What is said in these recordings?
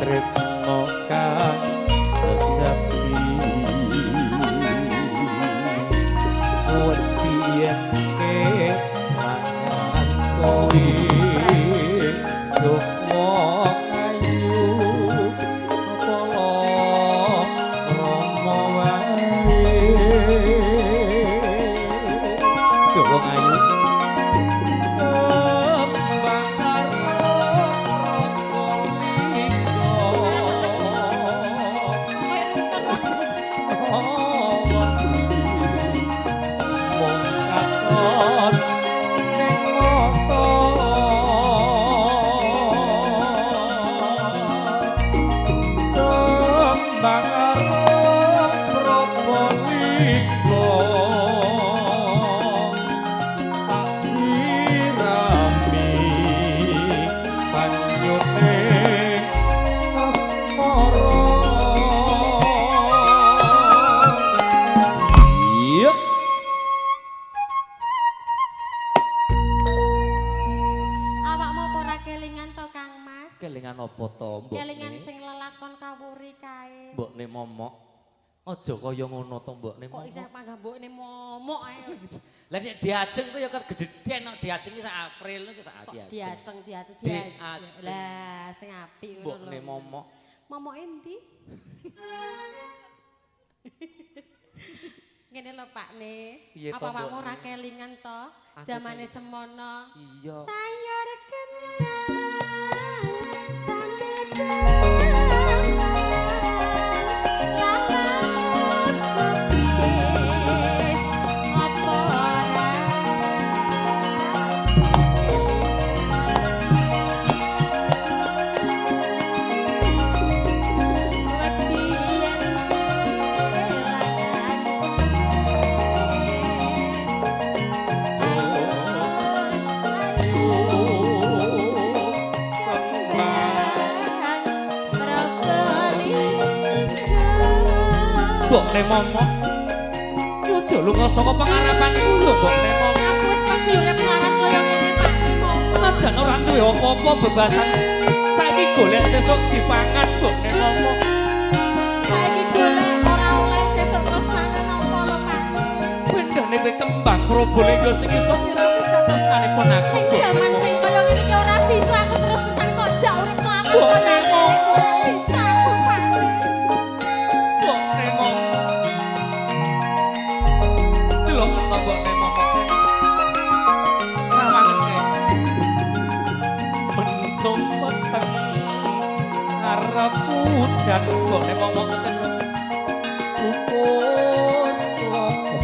Tresno kang sejati. Temenan Kang Mas. Wedi yen kelangan kowe duh wong ayu pala rama wae. Duh wong ayu kembang karo Probolinggo. Mung katon ning mata. Kembang karo Probolinggo tak sirami banyune asmara. Iya. Awakmu apa ora kelingan to Kang Mas? Kelingan apa to, mbokne? Kelingan sing lelakon kawuri kae. Mbokne momok. Aja kaya ngono to mbokne Kok momok. isih panggah mbokne momok ae. Lah nek diajeng ku ya kan gedhen nek diajeng ki sak April iki sak Kok diajeng. diaceng diaceng Diajeng. diajeng. Lah sing apik ngono lho. Mbokne momok. Momoke endi? Ngene lho Pakne. Piye to, Apa awakmu Mbokne? ora kelingan to? Aku Zamane kelingan. semono. Iya. Sayur kendang sambil kembang lalat kubis apa ora wedi yen kelangan kowe ayo Kembang Probolinggo. Mbokne momok. Yo aja lunga saka pengarapanku lho mbokne momok. Aku wis keguyure melarat kaya ngene Pak momok. Najan ora duwe apa-apa bebasan. Saiki golek sesuk dipangan mbokne momok. Saiki golek ora oleh sesuk terus mangan apa lho Pak. Bendane kowe kembang Probolinggo sing iso nyirami katresnanipun aku. Ning jaman sing kaya ngene iki ora bisa aku terus-terusan kok jak urip melarat Mbokne kaya ngene. momok. Ora bisa aku Pak. Mbokne momok. Delok to mbokne momok. Sawangen kae. Mendung peteng arep udan mbokne momok ngeten lho. Pupus klopo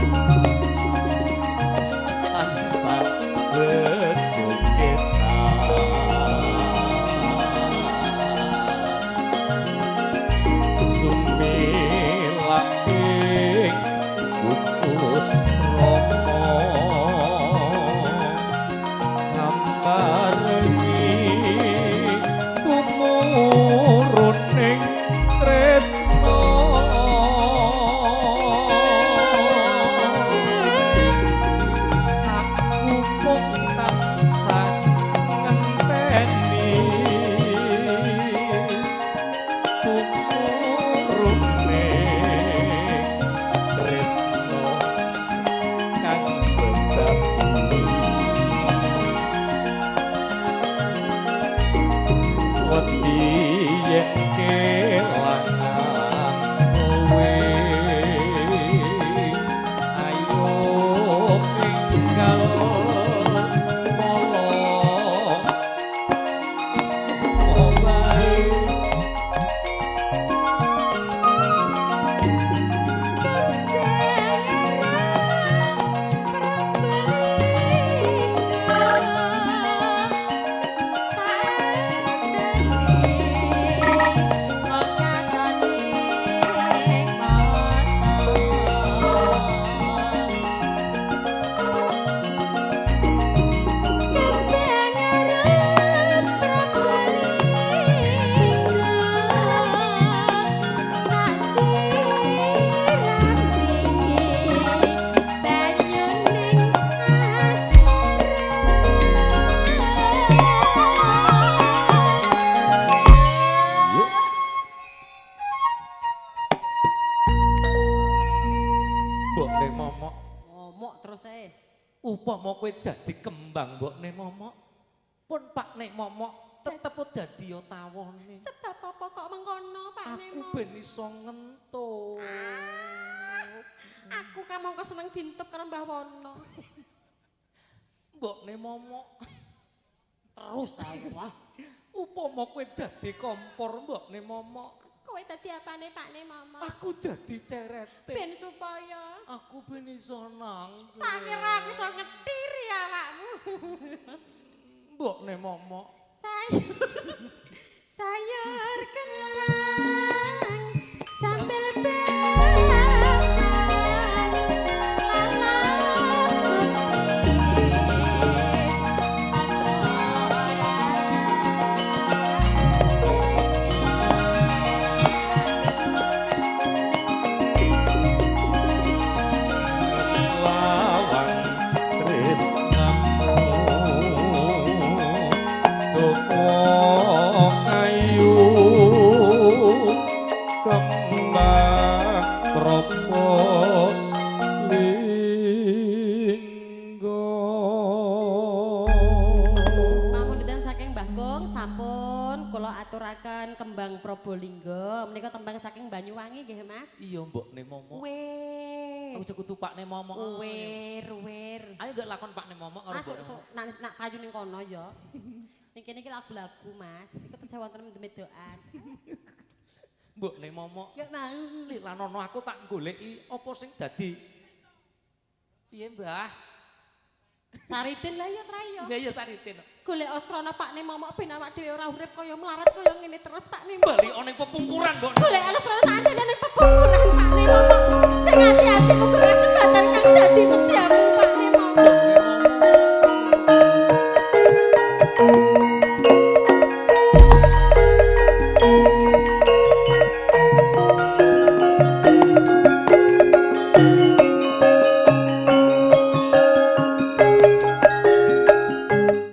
tansah jejogetan. Sumilaking pupus rama gambarengi tumuruning tresna. Aku mung tansah ngenteni tumurune tresna kang sejati. Wedi yen kelangan kowe ayo enggal mala wae. Kembang Upama kowe dadi kembang mbokne momok, pun Pakne momok tetep dadi ya tawone. Sebab apa kok mengkono Pakne Aku momok? ben iso ngentuk. Aku kamangka seneng dintup karo Mbah Wono. Mbokne momok. Terus ae wah. Upama kowe dadi kompor mbokne momok, Kowe dadi apane Pakne momok? aku dadi cerete. Ben supaya Aku ben iso nanggung. tak kira aku iso ngethiri awakmu. Mbokne momok. Sayur sayur kentang sambel bawang lalap putih. Lawan tresnamu wong ayu kembang Probolinggo. Pamundutan saking Mbah Kung sampun kula aturaken kembang Probolinggo. Menika tembang saking Banyuwangi nggih Mas. Iya mbokne momok. Wis. Aku kudu Pakne momok. Wir, wir. Ayo gak lakon Pakne momok karo Masuk mbokne. sok nak nak payu ning kono ya. Ning kene iki lagu-lagu Mas. Iku tesih wonten medokan. Mbokne momok. Enggak mau. Lilanono aku tak goleki apa sing dadi. Piye Mbah? Saridin lah ya trayo. Ya ya Saridin. Golek osrana Pakne momok ben awak dhewe ora urip kaya melarat kaya ngene terus Pakne momok. Bali ana ing pepungkuran mbokne. Golek osrana tak andene ning pepungkuran.